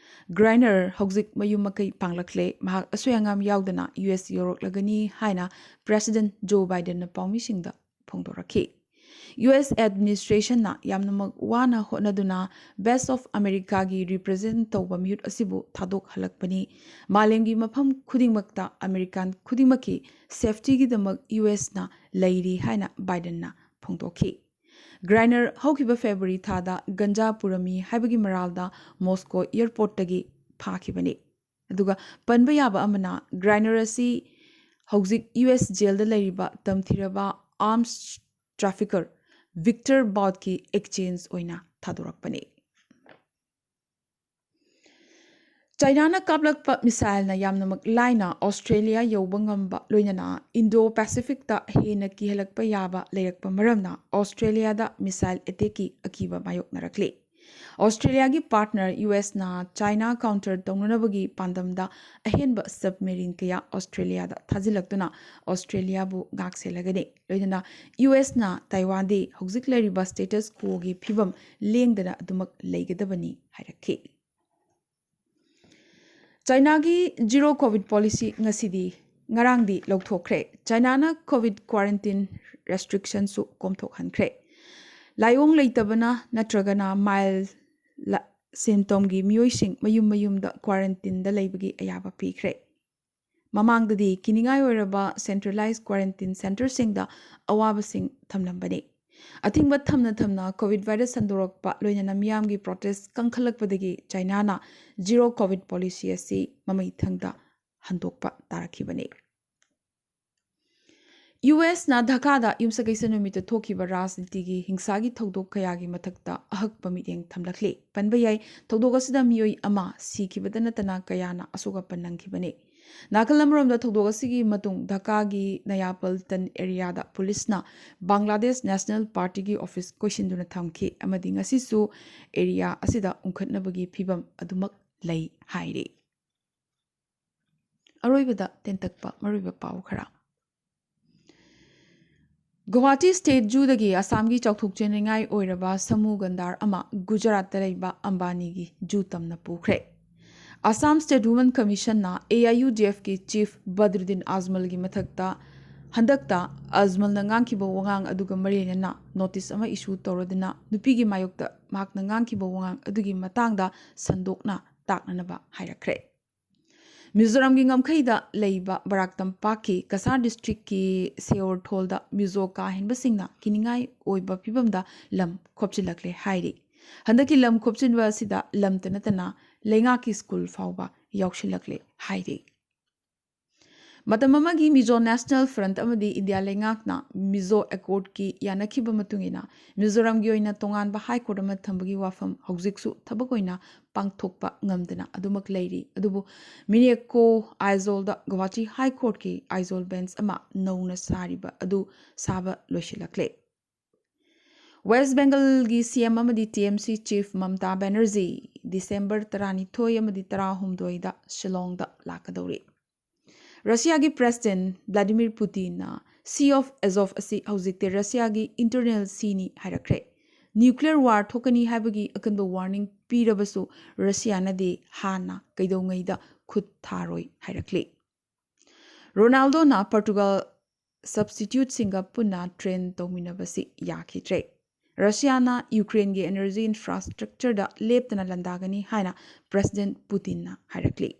Griner ꯍꯧꯖꯤꯛ ꯃꯌꯨꯝ ꯃꯀꯩ ꯄꯥꯡꯂꯛꯂꯦ꯫ ꯃꯍꯥꯛ ꯑꯁꯣꯏ ꯑꯉꯥꯝ ꯌꯥꯎꯗꯅ US ꯌꯧꯔꯛꯂꯒꯅꯤ ꯍꯥꯏꯅ President Joe Bidenꯅ ꯄꯥꯎꯃꯤꯁꯤꯡꯗ ꯐꯣꯡꯗꯣꯔꯛꯈꯤ꯫ US administrationꯅ ꯌꯥꯝꯅꯃꯛ ꯋꯥꯅ ꯍꯣꯠꯅꯗꯨꯅ Best of Americaꯒꯤ represent ꯇꯧꯕ ꯃꯤꯍꯨꯠ ꯑꯁꯤꯕꯨ ꯊꯥꯗꯣꯛꯍꯜꯂꯛꯄꯅꯤ꯫ ꯃꯥꯂꯦꯝꯒꯤ ꯃꯐꯝ ꯈꯨꯗꯤꯡꯃꯛꯇ American ꯈꯨꯗꯤꯡꯃꯛꯀꯤ safetyꯒꯤꯗꯃꯛ USꯅ ꯂꯩꯔꯤ ꯍꯥꯏꯅ Bidenꯅ ꯐꯣꯡꯗꯣꯛꯈꯤ꯫ Griner ꯍꯧꯈꯤꯕ February ꯊꯥꯗ ꯒꯟꯖꯥ ꯄꯨꯔꯝꯃꯤ ꯍꯥꯏꯕꯒꯤ ꯃꯔꯥꯜꯗ Moscow airportꯇꯒꯤ ꯐꯥꯈꯤꯕꯅꯤ꯫ ꯑꯗꯨꯒ ꯄꯟꯕ ꯌꯥꯕ ꯑꯃꯅ, Griner ꯑꯁꯤ ꯍꯧꯖꯤꯛ ꯌꯨ ꯑꯦꯁ ꯖꯦꯜꯗ ꯂꯩꯔꯤꯕ ꯇꯝꯊꯤꯔꯕ ꯑꯥꯔꯝꯁ ꯇ꯭ꯔꯥꯐꯤꯀꯔ ꯚꯤꯛꯇꯔ ꯕꯥꯎꯠꯀꯤ ꯑꯦꯛꯆꯦꯟꯖ ꯑꯣꯏꯅ ꯊꯥꯗꯣꯔꯛꯄꯅꯤ꯫ ꯆꯥꯏꯅꯥꯅ ꯀꯥꯞꯂꯛꯄ ꯃꯤꯁꯥꯏꯜꯅ ꯌꯥꯝꯅꯃꯛ ꯂꯥꯏꯅ ꯑꯣꯁꯇ꯭ꯔꯦꯂꯤꯌꯥ ꯌꯧꯕ ꯉꯝꯕ, ꯂꯣꯏꯅꯅ ꯏꯟꯗꯣ ꯄꯦꯁꯤꯐꯤꯛꯇ ꯍꯦꯟꯅ ꯀꯤꯍꯜꯂꯛꯄ ꯌꯥꯕ ꯂꯩꯔꯛꯄ ꯃꯔꯝꯅ ꯑꯣꯁꯇ꯭ꯔꯦꯂꯤꯌꯥꯗ ꯃꯤꯁꯥꯏꯜ ꯑꯦꯇꯦꯛꯀꯤ ꯑꯀꯤꯕ ꯃꯥꯌꯣꯛꯅꯔꯛꯂꯤ꯫ ꯑꯣꯁꯇ꯭ꯔꯦꯂꯤꯌꯥꯒꯤ ꯄꯥꯔꯠꯅꯔ ꯌꯨ ꯑꯦꯁꯅ ꯆꯥꯏꯅꯥ ꯀꯥꯎꯟꯇꯔ ꯇꯧꯅꯅꯕꯒꯤ ꯄꯥꯟꯗꯝꯗ ꯑꯍꯦꯟꯕ ꯁꯕꯃꯦꯔꯤꯟ ꯀꯌꯥ ꯑꯣꯁꯇ꯭ꯔꯦꯂꯤꯌꯥꯗ ꯊꯥꯖꯤꯜꯂꯛꯇꯨꯅ ꯑꯣꯁꯇ꯭ꯔꯦꯂꯤꯌꯥꯕꯨ ꯉꯥꯛ ꯁꯦꯜꯂꯒꯅꯤ꯫ ꯂꯣꯏꯅꯅ ꯌꯨ ꯑꯦꯁꯅ ꯇꯥꯏꯋꯥꯟꯗꯤ ꯍꯧꯖꯤꯛ ꯂꯩꯔꯤꯕ ꯁ꯭ꯇꯦꯇꯁ ꯀꯣꯒꯤ ꯐꯤꯕꯝ ꯂꯦꯡꯗꯅ ꯑꯗꯨꯃꯛ ꯂꯩꯒꯗꯕꯅꯤ ꯍꯥꯏꯔꯛꯈꯤ꯫ ꯆꯥꯏꯅꯥꯒꯤ ꯖꯤꯔꯣ ꯀꯣꯚꯤꯗ ꯄꯣꯂꯤꯁꯤ ꯉꯁꯤꯗꯤ, ꯉꯔꯥꯡꯗꯤ ꯂꯧꯊꯣꯛꯈ꯭ꯔꯦ꯫ ꯆꯥꯏꯅꯥꯅ ꯀꯣꯚꯤꯗ ꯀ꯭ꯋꯥꯔꯦꯟꯇꯤꯟ ꯔꯦꯁꯇ꯭ꯔꯤꯛꯁꯟꯁꯨ ꯀꯣꯝꯊꯣꯛꯍꯟꯈ꯭ꯔꯦ꯫ ꯂꯥꯏꯑꯣꯡ ꯂꯩꯇꯕꯅ ꯅꯠꯇ꯭ꯔꯒꯅ ꯃꯥꯏꯜ ꯁꯤꯝꯇꯣꯝꯒꯤ ꯃꯤꯑꯣꯏꯁꯤꯡ ꯃꯌꯨꯝ ꯃꯌꯨꯝꯗ ꯀ꯭ꯋꯥꯔꯦꯟꯇꯤꯟꯗ ꯂꯩꯕꯒꯤ ꯑꯌꯥꯕ ꯄꯤꯈ꯭ꯔꯦ꯫ ꯃꯃꯥꯡꯗꯗꯤ ꯀꯤꯅꯤꯡꯉꯥꯏ ꯑꯣꯏꯔꯕ ꯁꯦꯟꯇ꯭ꯔꯦꯂꯥꯏꯖ ꯀ꯭ꯋꯥꯔꯦꯟꯇꯤꯟ ꯁꯦꯟꯇꯔꯁꯤꯡꯗ ꯑꯋꯥꯕꯁꯤꯡ ꯊꯝꯂꯝꯕꯅꯤ꯫ ꯑꯊꯤꯡꯕ ꯊꯝꯅ ꯊꯝꯅ ꯀꯣꯚꯤꯗ ꯚꯥꯏꯔꯁ ꯁꯟꯗꯣꯔꯛꯄ, ꯂꯣꯏꯅꯅ ꯃꯤꯌꯥꯝꯒꯤ ꯄ꯭ꯔꯣꯇꯦꯁ ꯀꯟꯈꯠꯂꯛꯄꯗꯒꯤ ꯆꯥꯏꯅꯥꯅ ꯖꯤꯔꯣ ꯀꯣꯚꯤꯗ ꯄꯣꯂꯤꯁꯤ ꯑꯁꯤ ꯃꯃꯩ ꯊꯪꯗ ꯍꯟꯗꯣꯛꯄ ꯇꯥꯔꯛꯈꯤꯕꯅꯤ꯫ ꯌꯨ ꯑꯦꯁꯅ ꯙꯥꯀꯥꯗ ꯌꯨꯝꯁꯀꯩꯁ ꯅꯨꯃꯤꯠꯇ ꯊꯣꯛꯈꯤꯕ ꯔꯥꯖꯅꯤꯇꯤꯒꯤ ꯍꯤꯡꯁꯥꯒꯤ ꯊꯧꯗꯣꯛ ꯀꯌꯥꯒꯤ ꯃꯊꯛꯇ ꯑꯍꯛꯄ ꯃꯤꯠꯌꯦꯡ ꯊꯝꯂꯛꯂꯤ꯫ ꯄꯟꯕ ꯌꯥꯏ, ꯊꯧꯗꯣꯛ ꯑꯁꯤꯗ ꯃꯤꯑꯣꯏ ꯑꯃ ꯁꯤꯈꯤꯕꯗ ꯅꯠꯇꯅ ꯀꯌꯥꯅ ꯑꯁꯣꯛ ꯑꯄꯟ ꯅꯪꯈꯤꯕꯅꯤ꯫ ꯅꯥꯀꯜ ꯑꯃꯔꯣꯝꯗ, ꯊꯧꯗꯣꯛ ꯑꯁꯤꯒꯤ ꯃꯇꯨꯡ ꯙꯥꯀꯥꯒꯤ ꯅꯌꯥꯄꯜꯇꯟ ꯑꯦꯔꯤꯌꯥꯗ ꯄꯨꯂꯤꯁꯅ ꯕꯪꯒ꯭ꯂꯥꯗꯦꯁ ꯅꯦꯁꯅꯦꯜ ꯄꯥꯔꯇꯤꯒꯤ ꯑꯣꯐꯤꯁ ꯀꯣꯏꯁꯤꯟꯗꯨꯅ ꯊꯝꯈꯤ ꯑꯃꯗꯤ ꯉꯁꯤꯁꯨ ꯑꯦꯔꯤꯌꯥ ꯑꯁꯤꯗ ꯎꯪꯈꯠꯅꯕꯒꯤ ꯐꯤꯕꯝ ꯑꯗꯨꯃꯛ ꯂꯩ ꯍꯥꯏꯔꯤ꯫ ꯑꯔꯣꯏꯕꯗ ꯇꯦꯟꯇꯛꯄ ꯃꯔꯨꯑꯣꯏꯕ ꯄꯥꯎ ꯈꯔ꯫ ꯒꯨꯋꯥꯍꯥꯇꯤ ꯁ꯭ꯇꯦꯠ ꯖꯨꯗꯒꯤ ꯑꯁꯥꯝꯒꯤ ꯆꯥꯎꯊꯣꯛꯆꯅꯤꯡꯉꯥꯏ ꯑꯣꯏꯔꯕ ꯁꯥꯃꯨ ꯒꯟꯗꯥꯔ ꯑꯃ ꯒꯨꯖꯔꯥꯠꯇ ꯂꯩꯕ ꯑꯝꯕꯥꯅꯤꯒꯤ ꯖꯨ ꯇꯝꯅ ꯄꯨꯈ꯭ꯔꯦ꯫ Assam state women commission A I U D ꯑꯦꯐꯀꯤ ꯆꯤꯐ ꯕꯗ꯭ꯔꯨꯗꯤꯟ ꯑꯖꯃꯜꯒꯤ ꯃꯊꯛꯇ ꯍꯟꯗꯛꯇ ꯑꯖꯃꯜꯅ ꯉꯥꯡꯈꯤꯕ ꯋꯥꯉꯥꯡ ꯑꯗꯨꯒ ꯃꯔꯤ ꯂꯩꯅꯅ ꯅꯣꯇꯤꯁ ꯑꯃ ꯏꯁꯨ ꯇꯧꯔꯗꯨꯅ ꯅꯨꯄꯤꯒꯤ ꯃꯥꯌꯣꯛꯇ ꯃꯍꯥꯛꯅ ꯉꯥꯡꯈꯤꯕ ꯋꯥꯉꯥꯡ ꯑꯗꯨꯒꯤ ꯃꯇꯥꯡꯗ ꯁꯟꯗꯣꯛꯅ ꯇꯥꯛꯅꯅꯕ ꯍꯥꯏꯔꯛꯈ꯭ꯔꯦ꯫ ꯃꯤꯖꯣꯔꯥꯝꯒꯤ ꯉꯝꯈꯩꯗ ꯂꯩꯕ ꯕꯔꯥꯛ ꯇꯝꯄꯥꯛꯀꯤ ꯀꯁꯥꯔ ꯗꯤꯁꯇ꯭ꯔꯤꯛꯀꯤ ꯁꯦꯑꯣꯔꯊꯣꯜꯗ ꯃꯤꯖꯣ ꯀꯥ ꯍꯦꯟꯕꯁꯤꯡꯅ ꯀꯤꯅꯤꯡꯉꯥꯏ ꯑꯣꯏꯕ ꯐꯤꯕꯝꯗ ꯂꯝ ꯈꯣꯞꯆꯤꯜꯂꯛꯂꯦ ꯍꯥꯏꯔꯤ꯫ ꯍꯟꯗꯛꯀꯤ ꯂꯝ ꯈꯣꯞꯆꯤꯟꯕ ꯑꯁꯤꯗ ꯂꯝꯇ ꯅꯠꯇꯅ ꯂꯩꯉꯥꯛꯀꯤ ꯁ꯭ꯀꯨꯜ ꯐꯥꯎꯕ ꯌꯥꯎꯁꯤꯜꯂꯛꯂꯦ ꯍꯥꯏꯔꯤ꯫ ꯃꯇꯝ ꯑꯃꯒꯤ ꯃꯤꯖꯣ ꯅꯦꯁꯅꯦꯜ ꯐ꯭ꯔꯟꯠ ꯑꯃꯗꯤ ꯏꯟꯗꯤꯌꯥ ꯂꯩꯉꯥꯛꯅ ꯃꯤꯖꯣ ꯑꯦꯀꯣꯔꯗꯀꯤ ꯌꯥꯅꯈꯤꯕ ꯃꯇꯨꯡ ꯏꯟꯅ ꯃꯤꯖꯣꯔꯥꯝꯒꯤ ꯑꯣꯏꯅ ꯇꯣꯉꯥꯟꯕ ꯍꯥꯏ ꯀꯣꯔꯠ ꯑꯃ ꯊꯝꯕꯒꯤ ꯋꯥꯐꯝ ꯍꯧꯖꯤꯛꯁꯨ ꯊꯕꯛ ꯑꯣꯏꯅ ꯄꯥꯡꯊꯣꯛꯄ ꯉꯝꯗꯅ ꯑꯗꯨꯃꯛ ꯂꯩꯔꯤ꯫ ꯑꯗꯨꯕꯨ ꯃꯤꯅꯦꯀꯣ ꯑꯥꯏꯖꯣꯜꯗ ꯒꯨꯋꯥꯍꯥꯇꯤ ꯍꯥꯏ ꯀꯣꯔꯠꯀꯤ ꯑꯥꯏꯖꯣꯜ ꯕꯦꯟꯆ ꯑꯃ ꯅꯧꯅ ꯁꯥꯔꯤꯕ ꯑꯗꯨ ꯁꯥꯕ ꯂꯣꯏꯁꯤꯜꯂꯛꯂꯦ꯫ ꯋꯦꯁ꯭ꯠ ꯕꯦꯡꯒꯜꯒꯤ ꯁꯤ ꯑꯦꯝ ꯑꯃꯗꯤ T M C chief Mamata Banerjee December ꯇꯔꯥꯅꯤꯊꯣꯏ ꯑꯃꯗꯤ ꯇꯔꯥꯍꯨꯝꯗꯣꯏꯗ ꯁꯤꯂꯣꯡꯗ ꯂꯥꯛꯀꯗꯧꯔꯤ꯫ ꯔꯁꯤꯌꯥꯒꯤ ꯄ꯭ꯔꯦꯁꯤꯗꯦꯟꯠ ꯚ꯭ꯂꯥꯗꯤꯃꯤꯔ ꯄꯨꯇꯤꯟꯅ ꯁꯤ ꯑꯣꯐ ꯑꯦꯖꯣꯚ ꯑꯁꯤ ꯍꯧꯖꯤꯛꯇꯤ ꯔꯁꯤꯌꯥꯒꯤ ꯏꯟꯇꯔꯅꯦꯜ ꯁꯤꯅꯤ ꯍꯥꯏꯔꯛꯈ꯭ꯔꯦ꯫ ꯅ꯭ꯌꯨꯀ꯭ꯂꯤꯌꯔ ꯋꯥꯔ ꯊꯣꯛꯀꯅꯤ ꯍꯥꯏꯕꯒꯤ ꯑꯀꯟꯕ ꯋꯥꯔꯅꯤꯡ ꯄꯤꯔꯕꯁꯨ ꯔꯁꯤꯌꯥꯅꯗꯤ ꯍꯥꯟꯅ ꯀꯩꯗꯧꯉꯩꯗ ꯈꯨꯠ ꯊꯥꯔꯣꯏ ꯍꯥꯏꯔꯛꯂꯤ꯫ ꯔꯣꯅꯥꯜꯗꯣꯅ ꯄꯣꯔꯇꯨꯒꯜ ꯁꯕꯁ꯭ꯇꯤꯇ꯭ꯌꯨꯠꯁꯤꯡꯒ ꯄꯨꯟꯅ ꯇ꯭ꯔꯦꯟ ꯇꯧꯃꯤꯟꯅꯕꯁꯤ ꯌꯥꯈꯤꯗ꯭ꯔꯦ꯫ ꯔꯁꯤꯌꯥꯅ ꯌꯨꯀ꯭ꯔꯦꯟꯒꯤ ꯑꯦꯅꯔꯖꯤ ꯏꯟꯐ꯭ꯔꯥꯁ꯭ꯇ꯭ꯔꯛꯆꯔꯗ ꯂꯦꯞꯇꯅ ꯂꯥꯟꯗꯥꯒꯅꯤ ꯍꯥꯏꯅ ꯄ꯭ꯔꯦꯁꯤꯗꯦꯟꯠ ꯄꯨꯇꯤꯟꯅ ꯍꯥꯏꯔꯛꯂꯤ꯫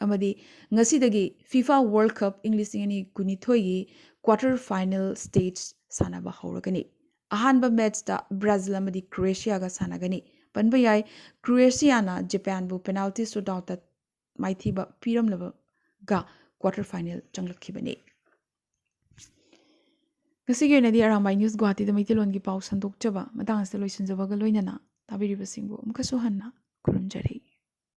ꯑꯃꯗꯤ ꯉꯁꯤꯗꯒꯤ ꯐꯤꯐꯥ ꯋꯥꯔꯜ ꯀꯞ ꯏꯪ ꯂꯤꯁꯤꯡ ꯑꯅꯤ ꯀꯨꯟꯅꯤꯊꯣꯏꯒꯤ ꯀ꯭ꯋꯥꯔꯇꯔ ꯐꯥꯏꯅꯦꯜ ꯁ꯭ꯇꯦꯖ ꯁꯥꯟꯅꯕ ꯍꯧꯔꯒꯅꯤ꯫ ꯑꯍꯥꯟꯕ ꯃꯦꯠꯆꯇ ꯕ꯭ꯔꯥꯖꯤꯜ ꯑꯃꯗꯤ ꯀ꯭ꯔꯣꯑꯦꯁꯤꯌꯥꯒ ꯁꯥꯟꯅꯒꯅꯤ꯫ ꯄꯟꯕ ꯌꯥꯏ, ꯀ꯭ꯔꯣꯑꯦꯁꯤꯌꯥꯅ ꯖꯄꯥꯟꯕꯨ ꯄꯦꯅꯥꯜꯇꯤ ꯁꯨꯠꯑꯥꯎꯠꯇ ꯃꯥꯏꯊꯤꯕ ꯄꯤꯔꯝꯂꯕꯒ ꯀ꯭ꯋꯥꯔꯇꯔ ꯐꯥꯏꯅꯦꯜ ꯆꯪꯂꯛꯈꯤꯕꯅꯤ꯫ ꯉꯁꯤꯒꯤ ꯑꯣꯏꯅꯗꯤ ꯑꯔꯥꯝꯕꯥꯏ ꯅ꯭ꯌꯨꯁ ꯒꯨꯋꯥꯍꯥꯇꯤꯗ ꯃꯩꯇꯩꯂꯣꯟꯒꯤ ꯄꯥꯎ ꯁꯟꯗꯣꯛꯆꯕ ꯃꯇꯥꯡ ꯑꯁꯤꯗ ꯂꯣꯏꯁꯤꯟꯖꯕꯒ ꯂꯣꯏꯅꯅ ꯇꯥꯕꯤꯔꯤꯕꯁꯤꯡꯕꯨ ꯑꯃꯨꯛꯀꯁꯨ ꯍꯟꯅ ꯈꯨꯔꯨꯝꯖꯔꯤ꯫